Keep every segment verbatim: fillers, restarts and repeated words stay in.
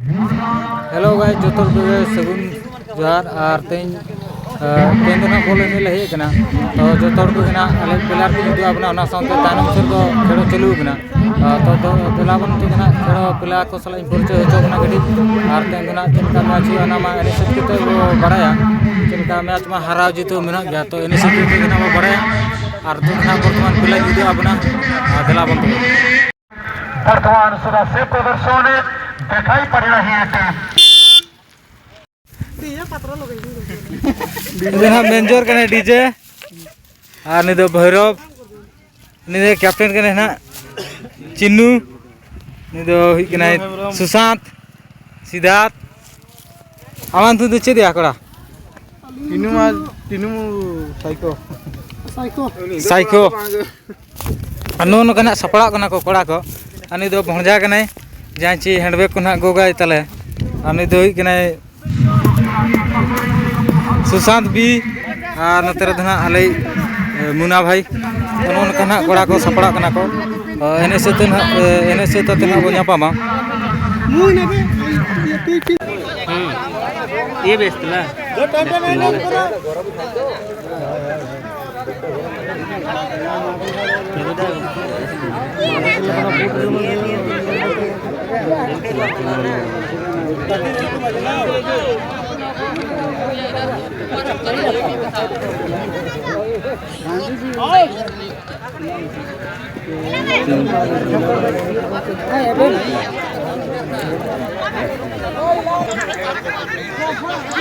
Hello guys, ᱡᱚᱛᱚ ᱦᱚᱲ ᱠᱚᱜᱮ ᱥᱟᱹᱜᱩᱱ ᱡᱚᱦᱟᱨ᱾ ᱟᱨ ᱛᱮᱦᱮᱧ, ᱮ, ᱛᱮᱦᱮᱧ ᱫᱚ ᱱᱟᱦᱟᱜ ᱵᱚᱞ ᱮᱱᱮᱡ ᱞᱮ ᱦᱮᱡ ᱟᱠᱟᱱᱟ᱾ ᱛᱚ ᱡᱚᱛᱚ ᱦᱚᱲ ᱠᱚᱜᱮ ᱱᱟᱦᱟᱜ ᱟᱞᱮ player ᱠᱚᱧ ᱩᱫᱩᱜ ᱟᱵᱚᱱᱟ, ᱚᱱᱟ ᱥᱟᱶᱛᱮ ᱛᱟᱭᱱᱚᱢ ᱥᱮᱫ ᱫᱚ ᱠᱷᱮᱞ ᱪᱟᱹᱞᱩ ᱟᱠᱟᱱᱟ᱾ ᱛᱚ, ᱛᱚ, ᱛᱚ ᱫᱮᱞᱟ ᱵᱚᱱ ᱱᱤᱛᱚᱜ ᱫᱚ ᱱᱟᱦᱟᱜ ᱠᱷᱮᱞ ᱯᱞᱮᱭᱟᱨ ᱠᱚ ᱥᱟᱞᱟᱜ ᱤᱧ ᱯᱚᱨᱤᱪᱚᱭ ᱦᱚᱪᱚ ᱵᱚᱱᱟ ᱠᱟᱹᱴᱤᱡ᱾ ᱟᱨ ᱛᱮᱦᱮᱧ ᱫᱚ ᱱᱟᱦᱟᱜ ᱪᱮᱫ ᱞᱮᱠᱟ ᱢᱮᱪ ᱦᱩᱭᱩᱜᱼᱟ, ᱚᱱᱟ ᱢᱟ ᱮᱱᱮᱡ ᱥᱟᱹᱛ ᱠᱟᱛᱮ ᱵᱚ ᱵᱟᱲᱟᱭᱟ᱾ ᱪᱮᱫ ᱞᱮᱠᱟ ᱢᱮᱪ ᱢᱟ ᱦᱟᱨᱟᱣ ᱡᱤᱛᱟᱹᱣ ᱢᱮᱱᱟᱜ ᱜᱮᱭᱟ, ᱛᱚ ᱮᱱᱮᱡ ᱥᱟᱹᱛ ᱠᱟᱛᱮ ᱜᱮ ᱱᱟᱦᱟᱜ ᱵᱚ ᱵᱟᱲᱟᱭᱟ᱾ ᱟᱨ ᱱᱤᱛᱚᱜ ᱫᱚ ᱱᱟᱦᱟᱜ ᱵᱚᱨᱛᱚᱢᱟᱱ ᱯᱞᱮᱭᱟᱨ ᱩᱫᱩᱜ ᱟᱵᱚᱱᱟ᱾ ᱟᱨ ᱫᱮᱞᱟ ᱵᱚᱱ ᱛᱚᱵᱮ᱾ वर्तमान सुधा से प्रदर्शन दिखाई पड़ रही है टीम। ᱩᱱᱤ ᱫᱚ ᱱᱟᱦᱟᱜ ᱢᱮᱱᱮᱡᱟᱨ ᱠᱟᱱᱟᱭ ᱰᱤᱡᱮ, ᱟᱨ ᱱᱩᱭ ᱫᱚ ᱵᱷᱳᱭᱨᱚᱵᱽ, ᱩᱱᱤ ᱫᱚ ᱠᱮᱯᱴᱮᱱ ᱠᱟᱱᱟᱭ ᱱᱟᱦᱟᱜ ᱪᱤᱱᱩ, ᱩᱱᱤ ᱫᱚ ᱦᱩᱭᱩᱜ ᱠᱟᱱᱟᱭ ᱥᱩᱥᱟᱱᱛ, ᱥᱤᱫᱷᱟᱨᱛᱷ᱾ ᱟᱢᱟᱜ ᱧᱩᱛᱩᱢ ᱫᱚ ᱪᱮᱫ ᱭᱟ ᱠᱚᱲᱟ? ᱤᱱᱩ ᱢᱟ, ᱤᱱᱩ ᱥᱟᱭᱠᱳ᱾ ᱥᱟᱭᱠᱳ᱾ ᱟᱨ ᱱᱚᱜᱼᱚ ᱱᱚᱝᱠᱟ ᱱᱟᱜ ᱥᱟᱯᱲᱟᱜ ᱠᱟᱱᱟ ᱠᱚ ᱠᱚᱲᱟ ᱠᱚ᱾ ᱟᱨ ᱱᱩᱭ ᱫᱚ ᱵᱷᱚᱸᱡᱟ ᱠᱟᱱᱟᱭ, ᱡᱟᱦᱟᱸᱭ ᱪᱮ ᱦᱮᱱᱰᱵᱮᱜᱽ ᱠᱚ ᱱᱟᱜ ᱜᱚᱜᱟᱭ ᱛᱟᱞᱮ᱾ ᱟᱨ ᱱᱩᱭ ᱫᱚ ᱦᱩᱭᱩᱜ ᱠᱟᱱᱟᱭ ᱥᱩᱥᱟᱱᱛ ᱵᱤ, ᱟᱨ ᱱᱚᱛᱮ ᱨᱮᱫᱚ ᱱᱟᱜ ᱟᱞᱮᱭᱤᱡ, ᱮ, ᱢᱩᱱᱟ ᱵᱷᱟᱭ᱾ ᱱᱚᱜᱼᱚ ᱱᱚᱝᱠᱟ ᱱᱟᱜ ᱠᱚᱲᱟ ᱠᱚ ᱥᱟᱯᱲᱟᱜ ᱠᱟᱱᱟ ᱠᱚ᱾ ᱮ, ᱮᱱᱮᱡ ᱥᱟᱹᱛ ᱱᱟᱜ, ᱮ, ᱮᱱᱮᱡ ᱥᱟᱹᱛ ᱠᱟᱛᱮ ᱱᱟᱜ ᱵᱚ ᱧᱟᱯᱟᱢᱟ᱾ ᱦᱩᱸ, ᱤᱭᱟᱹ ᱵᱮᱥ ᱛᱚ᱾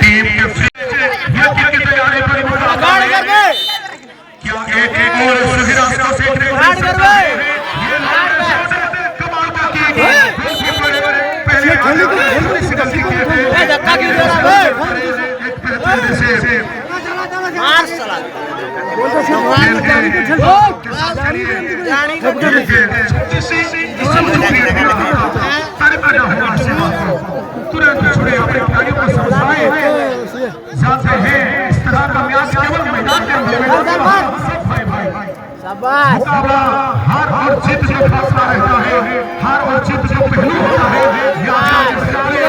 टीम के ये की तैयारी पर मुकाबला है। क्या एक एक और सुविधा का सेट देखने को मिलता है? ये कमाल का किक। गोलकीपर पहले आने वाले इस गलती के थे। एक बेहतरीन सेव। मार साला। खेल के तारीफ करना होगा। तुरंत छुड़े अपने खिलाड़ियों को समझाएं। जानते हैं, इस तरह का मैच केवल मैदान के अंदर में होता है। सब भाई भाई। शाबाश। मुकाबला हार और जीत का फैसला रहता है, हार और जीत का पहलू होता है। ये आप जानते हैं।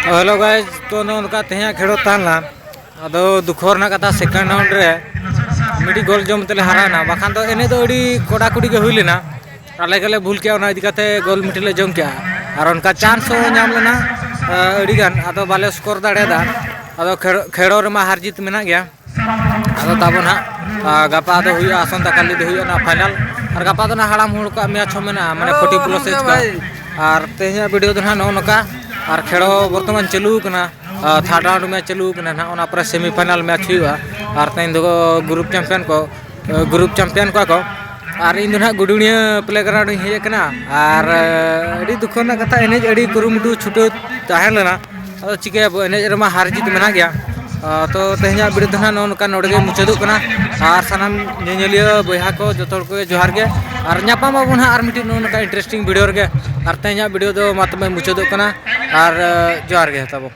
ᱦᱮᱞᱳ ᱜᱟᱭᱡᱽ, ᱛᱚ ᱱᱚᱜᱼᱚ ᱱᱚᱝᱠᱟ ᱛᱮᱦᱮᱧᱟᱜ ᱠᱷᱮᱞᱳᱰ ᱛᱟᱦᱮᱸ ᱞᱮᱱᱟ᱾ ᱟᱫᱚ ᱫᱩᱠᱷᱚ ᱨᱮᱱᱟᱜ ᱠᱟᱛᱷᱟ, ᱥᱮᱠᱮᱱᱰ ᱨᱟᱣᱩᱱᱰ ᱨᱮ ᱢᱤᱫᱴᱤᱡ ᱜᱳᱞ ᱡᱚᱢ ᱛᱮᱞᱮ ᱦᱟᱨᱟᱣᱮᱱᱟ, ᱵᱟᱠᱷᱟᱱ ᱫᱚ ᱮᱱᱮᱡ ᱫᱚ ᱟᱹᱰᱤ ᱠᱚᱰᱟᱠᱩᱰᱤ ᱜᱮ ᱦᱩᱭ ᱞᱮᱱᱟ᱾ ᱟᱞᱮ ᱜᱮᱞᱮ ᱵᱷᱩᱞ ᱠᱮᱜᱼᱟ, ᱚᱱᱟ ᱤᱫᱤ ᱠᱟᱛᱮ ᱜᱳᱞ ᱢᱤᱫᱴᱤᱡ ᱞᱮ ᱡᱚᱢ ᱠᱮᱜᱼᱟ᱾ ᱟᱨ ᱚᱱᱠᱟ ᱪᱟᱱᱥ ᱦᱚᱸ ᱧᱟᱢ ᱞᱮᱱᱟ ᱟᱹᱰᱤᱜᱟᱱ, ᱟᱫᱚ ᱵᱟᱞᱮ ᱥᱠᱳᱨ ᱫᱟᱲᱮᱭᱟᱫᱟ᱾ ᱟᱫᱚ ᱠᱷᱮᱲᱚ- ᱠᱷᱮᱲᱚ ᱨᱮᱢᱟ ᱦᱟᱨ ᱡᱤᱛ ᱢᱮᱱᱟᱜ ᱜᱮᱭᱟ᱾ ᱟᱫᱚ ᱛᱟᱵᱚᱱ ᱦᱟᱸᱜ ᱜᱟᱯᱟ ᱫᱚ ᱦᱩᱭᱩᱜᱼᱟ, ᱟᱥᱚᱱᱛᱟ ᱠᱟᱞᱤ ᱫᱚ ᱦᱩᱭᱩᱜᱼᱟ ᱚᱱᱟ ᱯᱷᱟᱭᱱᱟᱞ᱾ ᱟᱨ ᱜᱟᱯᱟ ᱫᱚ ᱱᱟᱜ ᱦᱟᱲᱟᱢ ᱦᱚᱲ ᱠᱚᱣᱟᱜ ᱢᱮᱪ ᱦᱚᱸ ᱢᱮᱱᱟᱜᱼᱟ, ᱢᱟᱱᱮ ᱯᱷᱳᱨᱴᱤ ᱯᱞᱟᱥ ᱮᱡᱽ ᱠᱚ᱾ ᱟᱨ ᱛᱮᱦᱮᱧᱟᱜ ᱵᱷᱤᱰᱤᱭᱳ ᱫᱚ ᱱᱟᱜ ᱱᱚᱜᱼᱚ ᱱᱚᱝᱠᱟ᱾ ᱟᱨ ᱠᱷᱮᱲᱚ ᱵᱚᱨᱛᱚᱢᱟᱱ ᱪᱟᱹᱞᱩ ᱟᱠᱟᱱᱟ, ᱛᱷᱟᱨᱰ ᱨᱟᱣᱩᱱᱰ ᱢᱮᱪ ᱪᱟᱹᱞᱩ ᱟᱠᱟᱱᱟ ᱱᱟᱜ, ᱚᱱᱟ ᱯᱚᱨᱮ ᱥᱮᱢᱤ ᱯᱷᱟᱭᱱᱟᱞ ᱢᱮᱪ ᱦᱩᱭᱩᱜᱼᱟ᱾ ᱟᱨ ᱛᱮᱦᱮᱧ ᱫᱚ ᱜᱨᱩᱯ ᱪᱟᱢᱯᱤᱭᱟᱱ ᱠᱚ, ᱜᱨᱩᱯ ᱪᱟᱢᱯᱤᱭᱟᱱ ᱠᱚᱣᱟ ᱠᱚ᱾ ᱟᱨ ᱤᱧ ᱫᱚ ᱱᱟᱜ ᱜᱩᱰᱩᱲᱤᱭᱟᱹ ᱯᱞᱮᱜᱨᱟᱣᱩᱱᱰ ᱤᱧ ᱦᱮᱡ ᱟᱠᱟᱱᱟ᱾ ᱟᱨ ᱟᱹᱰᱤ ᱫᱩᱠᱷᱚ ᱨᱮᱱᱟᱜ ᱠᱟᱛᱷᱟ, ᱮᱱᱮᱡ ᱟᱹᱰᱤ ᱠᱩᱨᱩᱢᱩᱴᱩ ᱪᱷᱩᱴᱟᱹᱣ ᱛᱟᱦᱮᱸ ᱞᱮᱱᱟ᱾ ᱟᱫᱚ ᱪᱤᱠᱟᱹᱭᱟᱵᱚ, ᱮᱱᱮᱡ ᱨᱮᱢᱟ ᱦᱟᱨ ᱡᱤᱛ ᱢᱮᱱᱟᱜ ᱜᱮᱭᱟ᱾ ᱛᱚ ᱛᱮᱦᱮᱧᱟᱜ ᱵᱷᱤᱰᱤᱭᱳ ᱫᱚ ᱱᱟᱜ ᱱᱚᱜᱼᱚ ᱱᱚᱝᱠᱟ ᱱᱚᱰᱮ ᱜᱮ ᱢᱩᱪᱟᱹᱫᱚᱜ ᱠᱟᱱᱟ᱾ ᱟᱨ ᱥᱟᱱᱟᱢ ᱧᱮᱧᱮᱞᱤᱭᱟᱹ ᱵᱚᱭᱦᱟ ᱠᱚ ᱡᱚᱛᱚ ᱦᱚᱲ ᱠᱚᱜᱮ ᱡᱚᱦᱟᱨ ᱜᱮ᱾ ᱟᱨ ᱧᱟᱯᱟᱢ ᱟᱵᱚᱱ ᱦᱟᱸᱜ ᱟᱨ ᱢᱤᱫᱴᱤᱡ ᱱᱚᱜᱼᱚ ᱱᱚᱝᱠᱟ ᱤᱱᱴᱟᱨᱮᱥᱴᱤᱝ ᱵᱷᱤᱰᱤᱭᱳ ᱨᱮᱜᱮ᱾ ᱟᱨ ᱛᱮᱦᱮᱧᱟᱜ ᱵᱷᱤᱰᱤᱭᱳ ᱫᱚ ᱢᱟ ᱛᱚᱵᱮ ᱢᱩᱪᱟᱹᱫᱚᱜ ᱠᱟᱱᱟ᱾ ᱟᱨ ᱡᱚᱦᱟᱨ ᱜᱮ ᱛᱟᱵᱚ᱾